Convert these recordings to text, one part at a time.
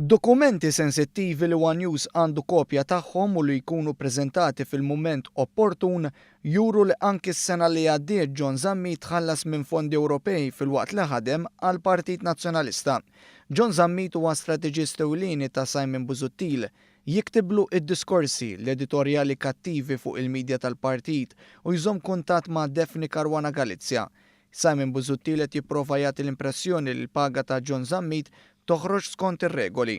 Dokumenti sensittivi li one News għandu kopja tagħhom u li jkunu preżentati fil-mument opportun juru li anki s-sena li għaddiet John Zammit tħallas minn fondi Ewropej filwaqt li ħadem għall-Partit Nazzjonalista. John Zammit huwa strateġist ewlieni ta' Simon Busuttil. Jiktiblu d-diskorsi, l-editorjali kattivi fuq il-media tal-partit u jżomm kuntatt ma' Daphne Caruana Galizia. Simon Busuttil qed jipprova jagħti l-impressjoni li l-paga ta' John Zammit toħroġ skont ir-regoli.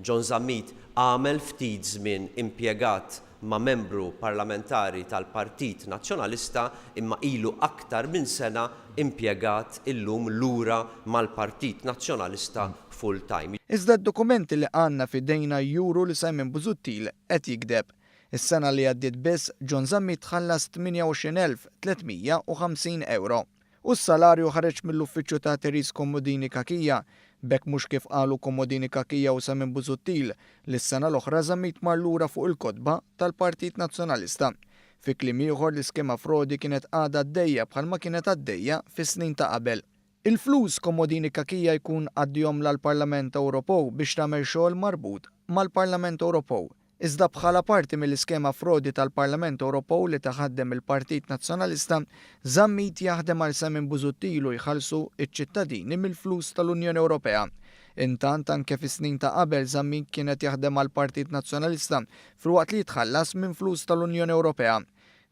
John Zammit għamel ftit żmien impjegat ma' membru parlamentari tal-Partit Nazzjonalista imma ilu aktar minn sena impjegat illum lura mal-Partit Nazzjonalista full time. Iżda d-dokumenti li għandna f'idejna juru li Simon Busuttil qed jigdeb. Is-sena li għaddiet biss, John Zammit tħallas 28,350 ewro. U s-salarju ħareġ mill-uffiċċju ta' Therese Comodini Cachia. B'hekk mhux kif qalu Comodini Cachia u Simon Busuttil li s-sena l-oħra Zammit mar lura fuq il-kotba tal-Partit Nazzjonalista. Fi kliem ieħor l-iskema frodi kienet għadha għaddejja bħalma kienet għaddejja fis-snin ta' qabel. Il-flus Comodini Cachia jkun għaddihomlha l-Parlament Ewropew biex tagħmel xogħol marbut mal-Parlament Ewropew. Iżda bħala parti mill-iskema frodi tal-Parlament Ewropew li taħaddem il-Partit Nazzjonalista, Zammit jaħdem għal Simon Busuttil u jħallsu ċ-ċittadini mill-flus tal-Unjoni Ewropea. Intant anke fis-snin ta' qabel Zammit kien qed jaħdem għall-Partit Nazzjonalista filwaqt li jitħallas minn flus tal-Unjoni Ewropea.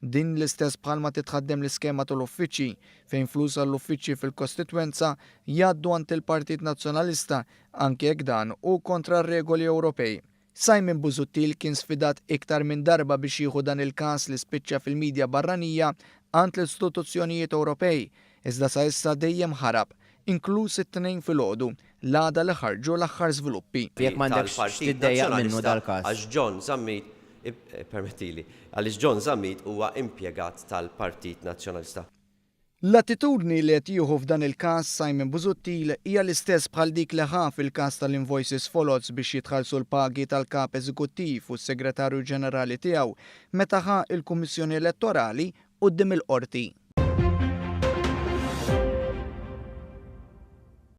Din l-istess bħalma titħaddem l-iskema tal-uffiċċji, fejn flus għall-uffiċċji fil-kostitwenza jgħaddu għand il-Partit Nazzjonalista anke jekk dan hu kontra r-regoli Ewropej. Simon Busuttil kien sfidat iktar minn darba biex jieħu dan il-każ li spiċċa fil-media barranija għand l-istituzzjonijiet Ewropej, iżda sa issa dejjem ħarab, inkluż it-Tnejn filgħodu, l-għada li ħarġu l-aħħar żviluppi. Jekk m'għandekx tal-Partit x'tiddejjaq minnu Nazzjonalista dal-każ. għax John Zammit Ippermettili, għaliex John Zammit huwa impjegat tal-Partit Nazzjonalista. L-attitudni li qed jieħu f'dan il-każ Simon Busuttil hija l-istess bħal dik li ħa fil-każ tal-invoices foloz biex jitħallsu l-pagi tal-Kap Eżekuttiv u s-Segretarju Ġenerali tiegħu meta ħa l-Kummissjoni Elettorali quddiem il-Qorti.